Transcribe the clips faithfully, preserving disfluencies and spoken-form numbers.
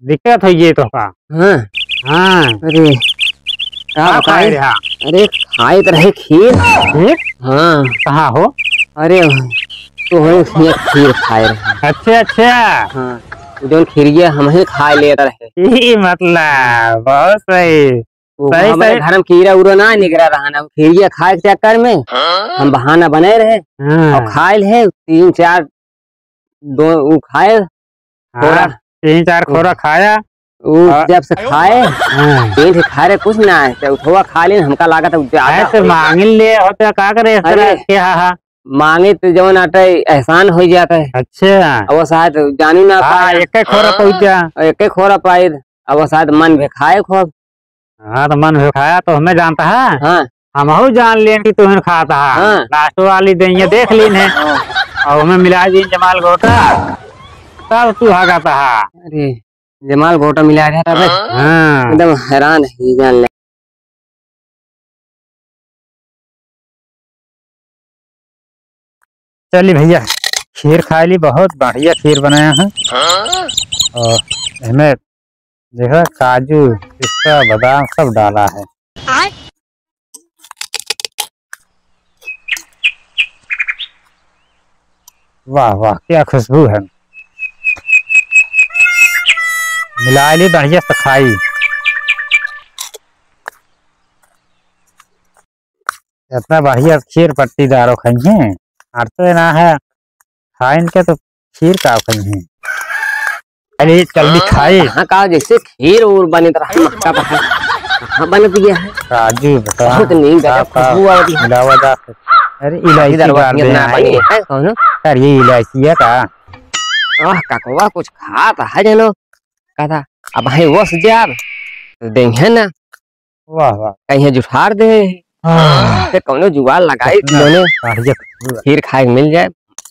दिक्कत होइ गई तोहका। हाँ। हाँ। अरे, का का खाए बताई? रहा? अरे, खाए तो रहे खीर। खीर? हाँ। कहाँ हो? अरे, तो हम खीर, खीर खाए रहे। अच्छा, अच्छा। हाँ, जौन खीरिया हम ही खाए लेत रहे। ई मतलब, बहुत सही। वो सही, हमारे सही। घर में कीड़ा उड़ा ना निकरा रहा ना, खीरिया खाए के चक्कर में हाँ? हम बहाना बने रहे हाँ। और खाए ले तीन चार, दो वो खाए हाँ, खोरा। तीन चार खोरा खाया। वो हाँ। जब से खाए, हाँ। तीन ठे खाए रहे, कुछ ना है, चौथवा खा लेन, हमका लागत है ज्यादा ऐसे हो गया। मांगिन ले होते का करे इस तरह अरे, के, हाँ, हाँ। मांगे तो जौन आटे एहसान हो जाता है। अच्छा। अब वो शायद जानू ना हाँ, पाए। एक एक खोरा पहुँच जा। और एक एक खोरा पाए, अब वो शायद मन भी खाए खूब। हाँ, तो मन भुखाया तो हमें जानता है। हाँ। हमहू जान लेन कि तुहन खाता है। हाँ। लास्ट वाली दहिया देख लीन है। हाँ। और हमें मिला दीन जमाल घोटा, तब तू हगाता है। अरे, जमाल घोटा मिला रहा था बे। हाँ। एकदम हैरान है, ये जान ले। चली भैया, खीर खाए ली, बहुत बढ़िया खीर बनाया है। हाँ? और हमें देखो, काजू, पिस्ता, बादाम सब डाला है। आय? वाह, वाह, क्या खुशबू है। मिला ली बढ़िया से खाई। इतना बढ़िया खीर पट्टीदारो खाई है। और तो ना है, खाइन के तो खीर का खाई है। अरे जल्दी खाए। हाँ, का जैसे खीर और बने तो रहा, मक्का तो है। कहाँ बन गया है? काजू, बादाम, बहुत नींद आ रही, का, का खुशबू आ रही है। मिलावा जा। अरे इलायची इधर डाल दे ना हैं। बनी है, कौन? अरे ये इलायची है का? आह, ककवा कुछ खात है जनो। कहा था, अब है वो से जाब, तो देंगे ना। वाह, वाह। कहीं जुठार दे। हाँ। फिर कौनो जुगाड़ लगाई, कितना दोनों बढ़िया। खीर खाए के मिल जाए।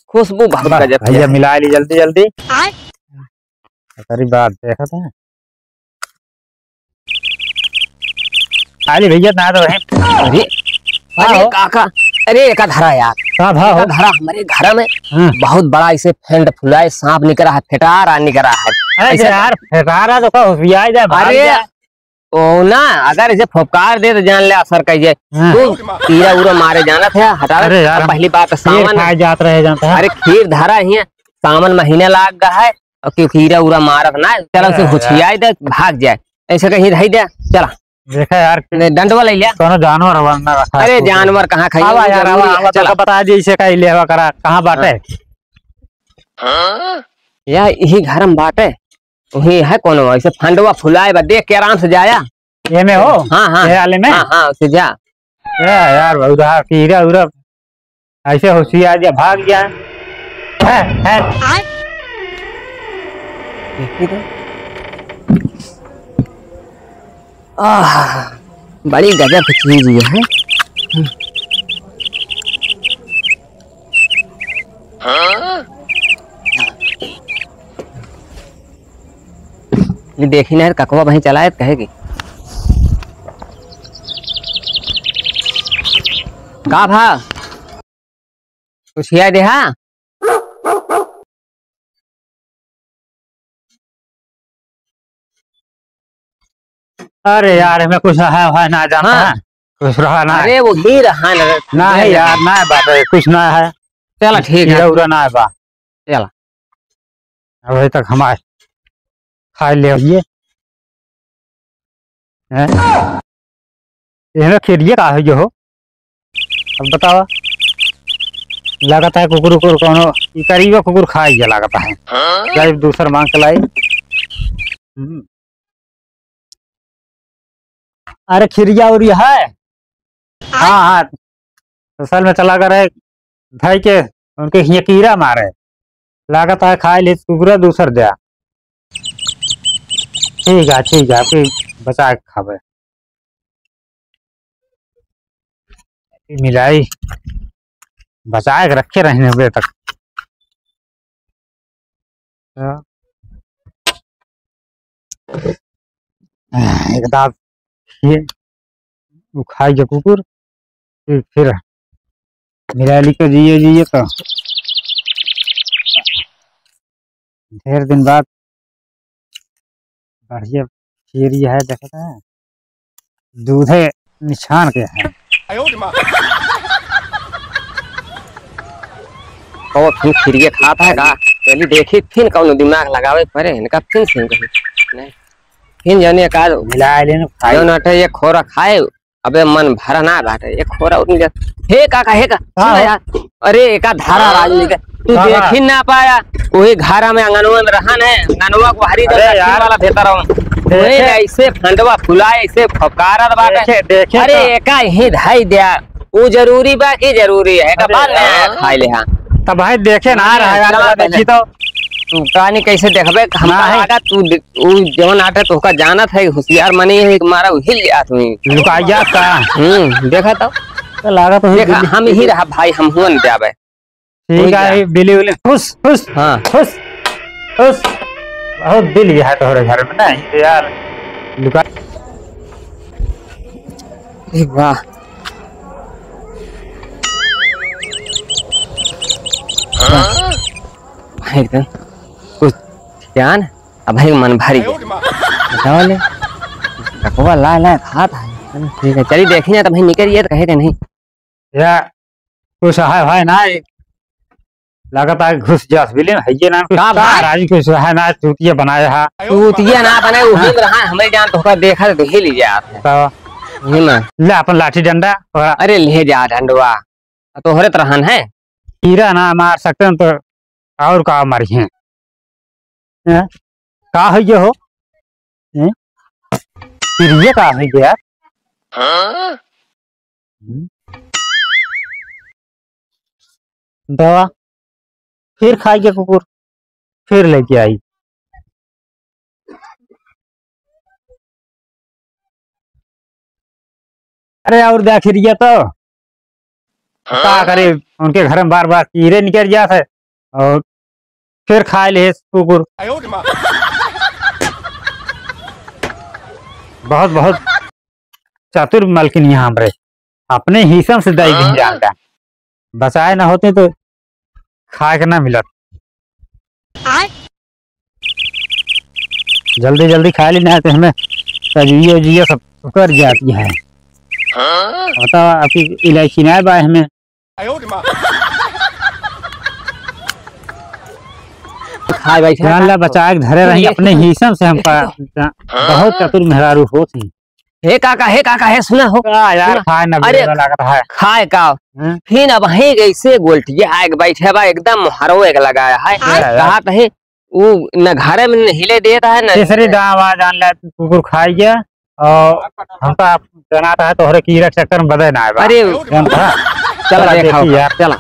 खुशबू बहुत वाह, गजब के भैया है। मिला ली जल्दी, जल्दी। आय। अरे बात देखा था। अरे भैया ना तो है। अरे, हाँ अरे हो। काका, अरे एका धरा यार। का भा हो? एका धरा हमारे घर में हाँ। बहुत बड़ा इसे फेंड फुलाए सांप निकला है, फेटारा निकला है। अरे ऐसे यार, फेटारा तो का होशियार जा, भाग अरे, जा। ओ ना, अगर इसे फुफकार दे तो जान ले असर कहिए। हाँ। तू कीड़ा उड़ा मारे जानत है, हटा। अरे यार, अब पहली बात तो खीर सावन खाए जात रहे जानता है। अरे खीर धरा ही है, सावन महीना लाग गया है, और क्यों कीड़ा उड़ा मारत ना, चला उसे अरे यार। हुचियाई दे, भाग जाए, ऐसे कहीं रही दे, चला। देखा यार, नहीं, डंडवा ले लिया। कोनो जानवर वानवर रखा है अरे कुछ। जानवर कहाँ खाई, आवा वो यार, जरूरी आवा, है, आवा, चला। तो बता दी इसे कहीं लेवा करा, कहाँ बाटे? हाँ। हाँ? या यही घर में बाटे। वही है कोनो, ऐसे फंडवा फुलाए बा, देख के आराम से जाया। ये में हो? हाँ, हाँ। ये वाले में? हाँ, हाँ, उसे जा। ए यार, उधर कीड़ा उड़ा ऐसे होशियार जा, भाग जा। है, है। देखी तो। आह, बड़ी गजब की चीज ये है। ये देखी ना, ककवा वहीं चलाए कहे की। का भा? कुछ हिया देहा? अरे यार, हमें कुछ रहा है ना जानता हाँ। है? कुछ रहा ना है? अरे वो ही रहा ना। ना है यार, ना है बात है, कुछ ना है। चला ठीक है। हीरा उरा ना है बा। चला। अभी तक हमारे खाए ले ये। हैं? एहमे खेलिए का है जो हो? अब बतावा। लागत है कुकुर उकुर कौनो, ई करीबा कुकुर खाई गया लागत है। हाँ? जाइब दूसर मांग के लाई। हम्म। अरे खिरिया उरिया है? हाँ, हाँ। असल में चला करे, धई के उनके हियाँ कीड़ा मारे। लागत है खाए ले कुकुरा दूसर द्या। ठीक है, ठीक है, आपकी बचा के खावे। मिलाई बचा के रखे रहने हुए तक। हाँ। एक दांत ये वो खाई के कुकुर, फिर, फिर मिला ली के जिए, जिए तो ढेर दिन बाद बढ़िया खीरी है, देखत है, दूधे निछान के है। कहो फिर खीरिये खात है का? पहले देखी, फिर कौनो दिमाग लगावे पड़े इनका, फिर से कही। नहीं, फिर जाने का मिला लेने खाई। जौन अटे ये खोरा खाए, अबे मन भरा ना बाटे, एक खोरा उठ जा। हे काका, हे का, का सुन हो? यार, अरे एका धारा राज लेके तू का बा? देखी ना पाया, वही घरा में अंगनवा में रहन है, अंगनवा को हरी अरे दस यार। वाला देता रहो। देखे। वही ऐसे फंडवा फुलाए, ऐसे फुकारत बाटे। देखे, देखे अरे तो। एका ही धाई द्या, वो जरूरी बा कि जरूरी है, एका अरे बात ना यार। खाई ले हाँ। तब भाई देखे ना अरे, रहा यार, चला वाला पहले। देखी तो। तू कहानी कैसे देखबे? हमका ना है। लागा तू दे-, ऊ जवन आटे तोहका जानत है, होशियार मनी है, एक मारा हिल जात हुई। लुकाई जात का? हम्म, देखा तो। तो लागत है देखा, बिल्ली। हम ही रहा भाई, हम हुआ न जाबे। ठीक हो है, जा। ये बिल्ली उल्ली। खुश, खुश, हाँ। खुश, खुश। बहुत बिल्ली है तोहरे घर में ना, यार। लुका। ए वाह। भाई एकदम कुछ ध्यान, अब भाई मन भर गया। बताओ ले, डकवा ला ला खात है। चलो ठीक है, चली देखी ना, तब भाई निकल गया तो कहे के नहीं। या कुछ है भाई ना, लागत है घुस जास बिल्ली में, है ये ना कुछ का भाई? राजी कुछ है ना, चूतिया बनाया है। चूतिया ना बने, वही हाँ। में रहा, हमें जान तो होगा, देखा तो हिल जात है। तो वही में। ले अपन लाठी डंडा और अरे ले जा डंडवा, तोहरे तरहन है। कीरा ना मार सकते हैं तो और का मरिहे? हैं? का है ये हो? हैं? फिर ये का है ये यार? हम्म। दवा फिर खाई के कुकुर, फिर लेके आई। अरे और देखी रिया तो का करे, उनके घर में बार बार कीड़े निकल जात है और फिर खाए ले कुकुर। बहुत बहुत चतुर मलकिन यहाँ हमरे, अपने हिसाब से दई दिन जानता, बचाए ना होते तो खाए के ना मिलत। जल्दी जल्दी खा ली ना तो हमें सब्जियों उब्जियों सब उकर जाती है। हाँ? बताओ, आपकी इलायची ना बा हमें। खाए बैठा जान ला, बचा के धरे रही अपने हिसाब से। हमका बहुत चतुर मेहरारू होत ही। हे काका, हे काका, हे सुना हो। का यार, सुना। खाए ना अरे, बेरा लागत है। खाए का? हैं? फिर अब ही ऐसे गोलटिया आए के बैठे बा, एकदम हरो एक लगाया है। क्या यार? कहा तो है, ऊ न घरे में हिले देत है, न तीसरी दावा जान ले, कुकुर खाई गया। और हमका जनात है तोहरे कीड़ा चक्कर में बदे ना आए बा। अरे, जान था? चला चला देखा देखी यार। चला।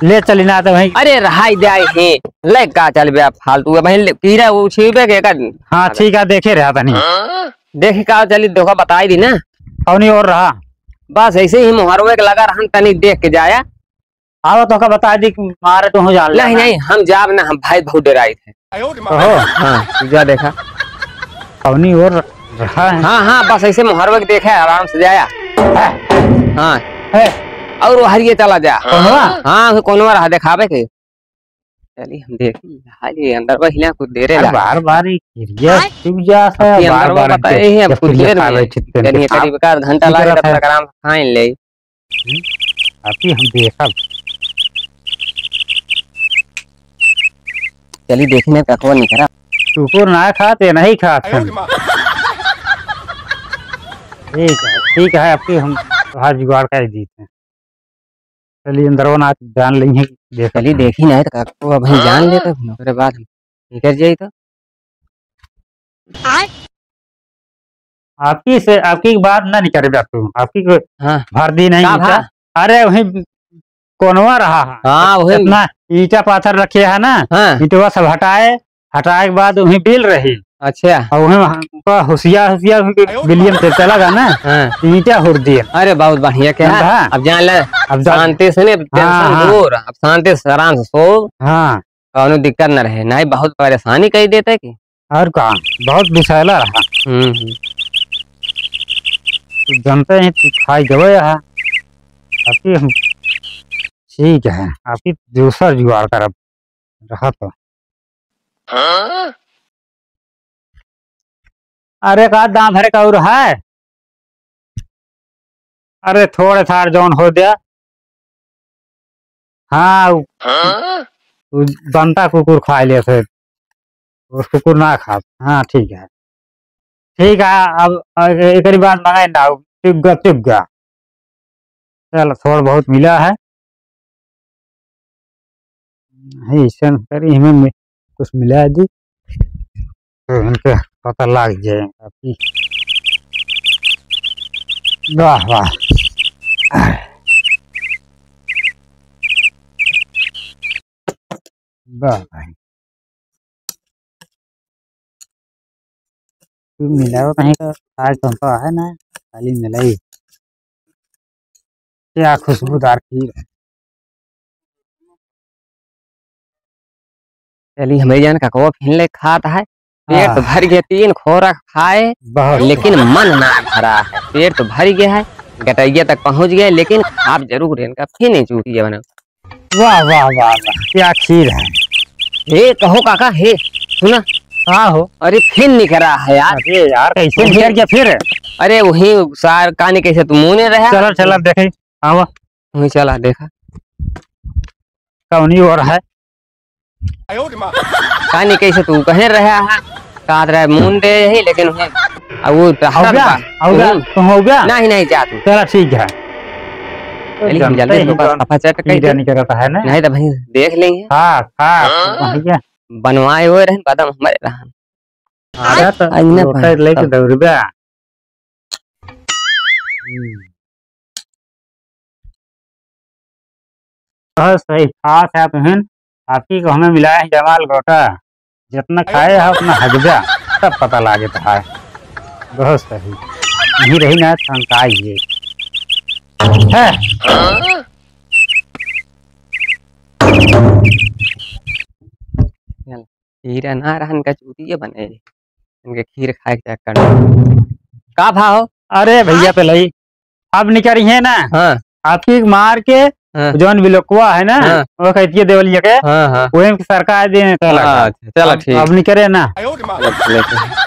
ले चली ना तो वहीं। अरे, रहाई दे आई ही। ले का चल बे फालतू है, भाई, ले, कीड़ा उछीबे के का? हाँ, ठीक है, देखे रहा तनी। देखी का चली, देखो, बताई दी ना। कौनी और रहा? बस ऐसे ही मोहरवे के लगा रहन, तनी देख के जाया। आवा तोहका बताई दी कि मारे तो हूँ जान नहीं, लेना। नहीं, हम जाब ना, हम भाई बहुत डराई थे। ओहो। हाँ, तू जा देखा। कौनी और रहा है? हाँ, हाँ, बस ऐसे मोहरवे के देखे, आराम से जाया। हाँ। है। और वो हरिये चला जा। कौनवा? हाँ, वो कौनवा रहा, देखावे के। चली हम देखी, हाल ये अंदर बा हिला कुछ देरे अरे ला। बार बार ही गिरिया आय। चुप जा सा, अब ये बार अंदर बार बा बताए इनके ही, अब जब कुछ कुरिया देर खा में। रहे चित्ते चलिए, इनके करीब का आध घंटा लागे, तब तक आराम से खाए ले। हम्म, अभी हम देखब। चली देखी ना, ककवा निकरा। कुकुर ना खाते, नहीं खात हम। ठीक है, ठीक है, अबकी हम तोहार जुगाड़ कर दीते हैं। चलिए, अंदरवा ना जान लेंगे, देखा चलिए, था। देखी ना, तो काको अब हम जान लेते हैं, ओकरे बाद हम निकल जाई तो। आपकी से, आपकी बात ना निकल रहा तू, आपकी को हाँ। भर दी नहीं का ईंटा। भा? अरे, वहीं कोनवा रहा है। हाँ, वही। इतना ईंटा पाथर रखे है ना, हाँ। ईंटवा सब हटाए, हटाए के बाद वहीं बिल रही। अच्छा। और वहीं वहाँ का होशियार, होशियार होके बिलियम से चला गया ना, हाँ। ईंटा हुर दिए। अरे, बहुत बढ़िया, क्या है? हाँ। अब जान ले, अब जा- शांति से नहीं, अब हाँ, टेंशन हाँ। दूर, अब शांति से, आराम से सो। हाँ। कौनो दिक्कत न रहे, नहीं बहुत परेशानी कई देते कि। और का, बहुत बिछैला रहा। हम्म, हम्म। तू जानते हैं, तू खाई गवे रहा। अबकी हम, ठीक है, अबकी दूसरा जुगाड़ करब रहा तो। हाँ? अरे का दाँत धरे का और है? अरे थोड़े थार जौन हो द्या। हाँ, उ, हाँ? उ बनता कुकुर खाए ले फिर। उस कुकुर ना खात। हाँ, ठीक है। ठीक है, अब, अब एकरी बाद मंगाई ना, चुप गा, चुप गा। चल, थोड़ बहुत मिला है। है, ऐसन करी, हमें मि-, कुछ मिला दी, तो इनके पता लग जाए। वाह, वाह। वाह भाई। तू मिलावा कहीं का, आज तो हमको है ना, खाली मिलाई। क्या खुशबूदार खीर है। चली, हमें जान ककवा फिन ले खात है। पेट हाँ। तो भर गया, तीन खोरा खाए, बहुत। लेकिन मन ना भरा है। पेट तो भर गया है, गटैया तक पहुँच गए, लेकिन खाब जरूर इनका फिन नहीं चूकी है बना। वाह, वाह, वाह, वाह, क्या खीर है। हे, कहो काका, हे, सुना। हाँ हो। अरे, फिर निकरा है यार। अरे यार, कैसे वही निकर गया फिर? अरे, वही सार कानी कैसे तू मुँह नहीं रहा? चला, चला, देखे, आवा। वही चला, देखा। कौनी और है? कानी कैसे तू कहे रहा है? कात रहे मुंह दे ही, लेकिन वही, अब वो तो हर औगा, बार, औगा, हम्म। तुम औगा? नहीं, नहीं, जा तू। चला, ठीक है। चलिए, हम जनते जल्दी ही से ओकर कौन सफा चट कह कीड़ा दे। निकलता है ना? नहीं तो भाई देख लेंगे। हाँ, हाँ, हाँ। भैया। बनवाए हुए रहन, बदम हमारे रहन। अरे तो आज ना लोटा पाए। लेके दौड़बे। हम्म। बहुत सही, खास है तुहिन। आपकी को हमें मिला है जमाल गोटा। जितना खाए है उतना हगजा, सब पता लागे तो है। बहुत सही। नहीं रही ना, शंका ये है। चल, खीर ना रहन का चूतिया बने, इनके खीर खाए के चक्कर में। का भाव? अरे भैया, तो लई अब निकरी है ना, हाँ। आपकी मार के हाँ। जौन बिलोकवा है ना, हाँ। वो कहती है देवलिया के, हाँ, हाँ। वही में सरकार दे चला हाँ, गया। अच्छा, चला अब, ठीक। अब निकरे ना। चला, चला, चला।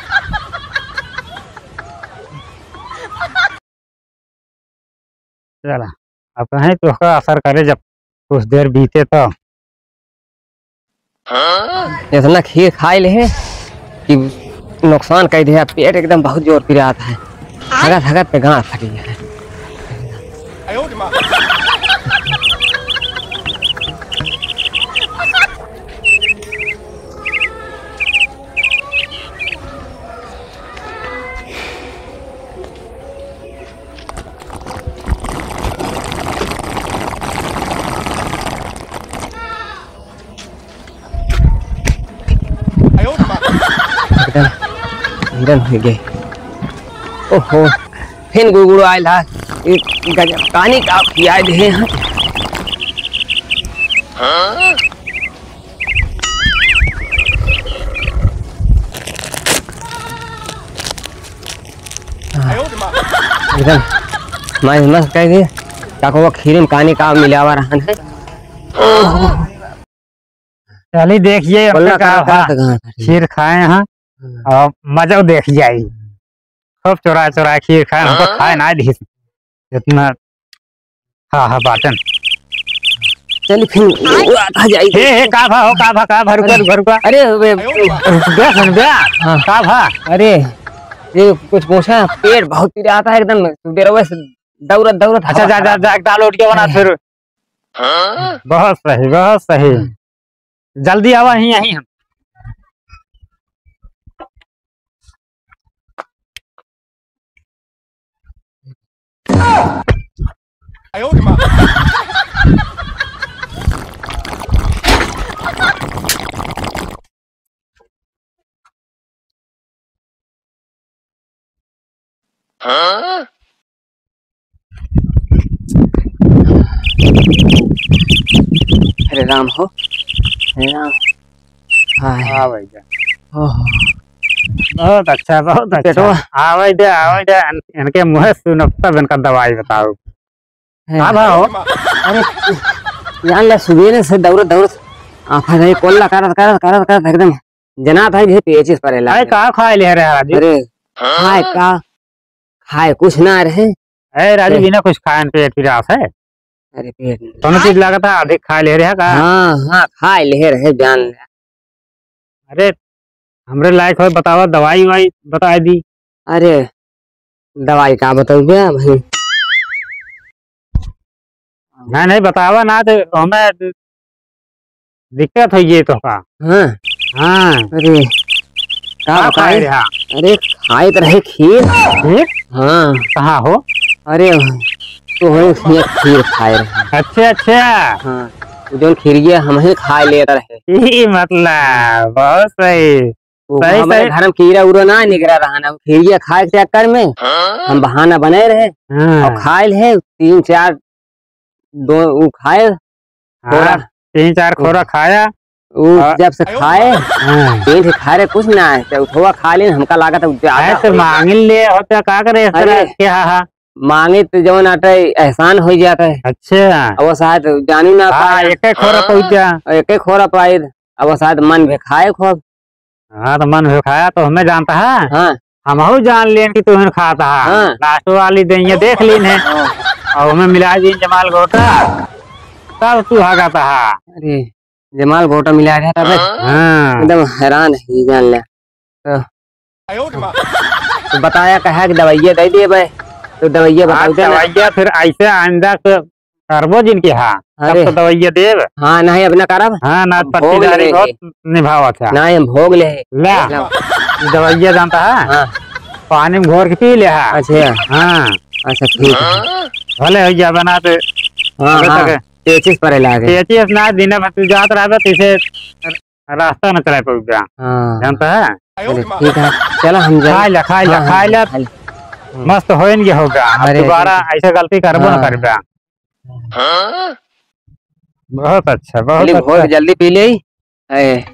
चला, अब कहें तो उसका असर करे जब कुछ देर बीते तो। इतना खीर खाए ले है कि नुकसान कर दिया, पेट एकदम बहुत जोर पिरात है, हगत हगत पे गांड फटी है। एकदम हिरन हो गए। ओहो, फिन गुड़गुड़ आयल हा। एक गजब कहानी का खियाए दे हैं। एकदम मैं मस्त कह दे, का को खीर में कहानी का मिलावा रहन है। चली देखिए, अब बोला तक कहाँ आप था, कहाँ था? खीर खाए हैं हम्म। और मजा देखिए आई। खूब चुरा चुरा खीर खाए, हमको हाँ? खाए ना दी इतना। हाँ, हाँ, बाटन। चली फिर वो आता जाई। हे, हे, का भा हो, का भा, का भा, रुका, अरे, रुका, रुका। अरे, वे, रुक बे, सुन बे। हाँ। का भा? अरे, ये कुछ पूछा, पेट बहुत पिरात है एकदम, सुबह से दौड़त, दौड़त अच्छा, हवा जा, जा, खराब। जा, एक दाल रोटी बना अरे। फिर। बहुत सही, बहुत सही। जल्दी आवा, यहीं, यहीं हम। हाँ? हरे राम हो, हरे राम। हाय। हाँ भैया। ओहो। बहुत अच्छा, बहुत अच्छा। पेटवा। आवे दे, आवे दे, इन-, इनके मुँहे सुनब तब इनका दवाई बताओ। है। का भाव? अरे, जान ले, सुबेरे से दौड़त, दौड़त, आफा नहीं, कोल्ला करत, करत, करत, करत, एकदम जना था, ये पेचिस पड़े लागे। अरे, का खाए ले रहे आज? अरे, खाए का? खाए कुछ ना रहे। ए राजू, ए। बिना कुछ खाए पेट पिरास है। अरे पेट नहीं। कौनो चीज लागत है, अधिक खाए ले रहे का? हाँ, हाँ, खाए ले रहे, जान ले। अरे, हमरे लायक हो, बतावा, दवाई ववाई बताए दी। अरे, दवाई का बताऊ बे भाई? नहीं, नहीं, बतावा ना, तो हमें दिक्कत होइ गई तो का? हाँ। हाँ। अरे, का का बताई? खाए रहा? अरे, खाए तो रहे खीर। खीर? हाँ। कहाँ हो? अरे, तो है खीर, खीर खाए रहे। अच्छा, अच्छा। हाँ, वो जौन खीरिया हम ही खाए ले रहे। ई मतलब, बहुत सही। वो सही, हमारे सही। घर में कीड़ा उड़ा ना निकरा रहा ना, खीरिया खाए के चक्कर में हाँ? हम बहाना बने रहे हाँ। और खाए ले तीन चार, दो वो खाए हाँ, खोरा। तीन चार खोरा खाया। वो हाँ। जब से खाए, हाँ। तीन से खाए रहे कुछ ना है, तो उठवा खा लेन, हमका लागत है ज्यादा है तो हो गया। मांगिल ले होता का करे इस तरह अरे, के, हाँ, हाँ। मांगे तो जवन आटे एहसान हो जाता है। अच्छा। अब वो शायद जानू ना हाँ, पाए। एक एक खोरा पहुंच जा। एक एक खोरा पाए, अब वो शायद मन भी खाए खूब। हाँ, तो मन भुखाया तो हमें जानता है। हाँ। हमहू जान लेन कि तुहन खाता है। हाँ। लास्ट वाली दिन ये देख लीन है। हाँ। और हमें मिला दीन जमाल घोटा, तब तू भागाता है। अरे, जमाल घोटा मिला रहा था बे। हाँ। एकदम हैरान है, ये जान ले। तो, तो बताया कहा कि दवाइया दे दिए बे, तो दवाइया हाँ, बताओ दे ना। दवाइया फिर ऐसे आइंदा से करबो जिनके हाँ, तब अरे। तो दवाइया देब। हाँ, नहीं, अब ना करब। हाँ, ना हम भोग पट्टीदारी ले बहुत है। निभावत है। नहीं, हम भोग ले है। ले, ला। ई दवाइया जानता है? हाँ। पानी में घोर के पी ले है। अच्छा। हाँ। अच्छा, ठीक है। भले हो गया बना तो हाँ, अबे हाँ। तक पेचिस परे लागे। पेचिस ना, दिन भर तू जात रहबे, तो इसे रास्ता न चला पाऊगा। हाँ। जानता है? अरे, ठीक है। चला, हम जाए। खा ले, खा ले, हाँ, हाँ, खा ले। खा ले। मस्त होइन के होगा। अब अरे, दोबारा अरे। ऐसा गलती करबो न हाँ। करबा। बहुत अच्छा, बहुत चलिए, अच्छा। भोग जल्दी पी ले। ए,